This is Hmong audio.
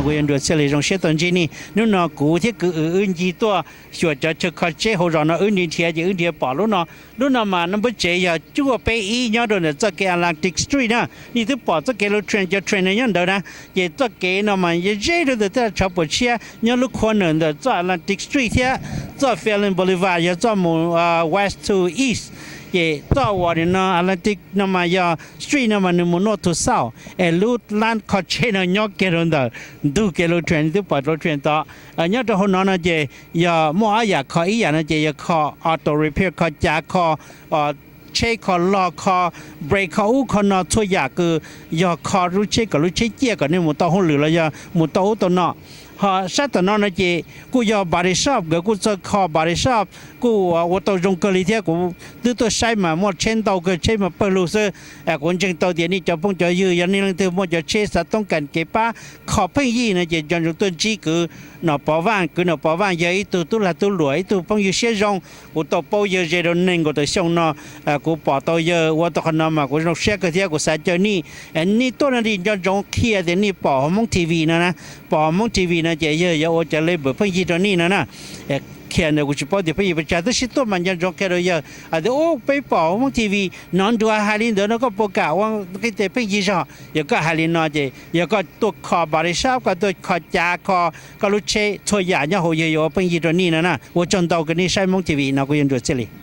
Kuv yog Nruas Txhiaj Lis, zoo siab tau ntsib nej. Hnub no kuv thiab kwv Wb ncig tuaj xyuas cov chaw kho tsheb hauv zos no, wb nrhiav nrhiav ces wb nrhiav pom lub no. Lub no mas nab npawb tsev yog cuaj peb ib nyob rau ntawm txoj kev Atlantic Street na. Nej twb pom txoj kev Lautren, cov train no nyob ntawd na. Ces txoj kev no mas yog ze rau ntawm tej tshav puam tshiab nyob lub corner ntawm txoj Atlantic Street thiab txoj Fallon Boulevard, yog txoj mus west to east. Ces txoj uas nim no Atlantic no mas yog street no mas nws mus north to south, es lub lab kho tsheb no nyob kiag rau ntawm ntug kev Lautren, twb pom Lautren tod. Nyob rau hauv no no ces yog muaj ob yam kho, ib yam no ces yog kho auto repair, kho cav, kho tsheb, kho log, kho brake, kho ub kho no, txhua yam kws yog kho lub tsheb kom lub tsheb ciaj kom nej mus tau hauj lwm los yog mus tau ub tau no. Ho sab tom no no ces kuj yog body shop, nkawd kuj txawj kho body shop, kuj ua tau zoo kawg li thiab. Kuv twb tuaj saib mas muaj tsheb ntau kawg, tsheb mas pawg lug xwb. Kuv ntseeg tau tias nej cov phooj cov ywg yog nej leej twg muaj cov tsheb xav toob kas kev pab kho pheej yig no ces nco ntsoov tuaj ntsib kwv Nom Pov Vaj. Kwv Nom Pov Vaj yog ib tug tub lag tub luam, ib tug phooj ywg siab zoo. Kuv tau paub yawg ze rau nees nkaum tawm xyoo no. Kuv pom tau yawg ua tau qhov no mas kuv zoo siab kawg thiab kuv xav caw nej, nej tuaj no nej nco ntsoov qhia tias nej pom Hmoob T V no na. Pom Hmoob T V no ces yawg yuav ua cov label pheej yig rau nej no na. Qhia ntawd kuv tsis paub tias pheej yig pes tsawg, tab sis tuaj mas nco ntsoov qhia rau yawg hais tias, Ub, peb pom Hmoob T V no nrua hais li ntawd no, koj puas kam ua qib tes pheej yig zog? Yog koj hais li no ces yog koj tuaj kho body shop, koj tuaj kho cav, kho koj lub tsheb, txhua yam nyob hauv yawg yuav ua pheej yig rau nej no na. Ua tsaug ntau kws nej saib Hmoob T V no, kuv yog Nruas Txhiaj Lis.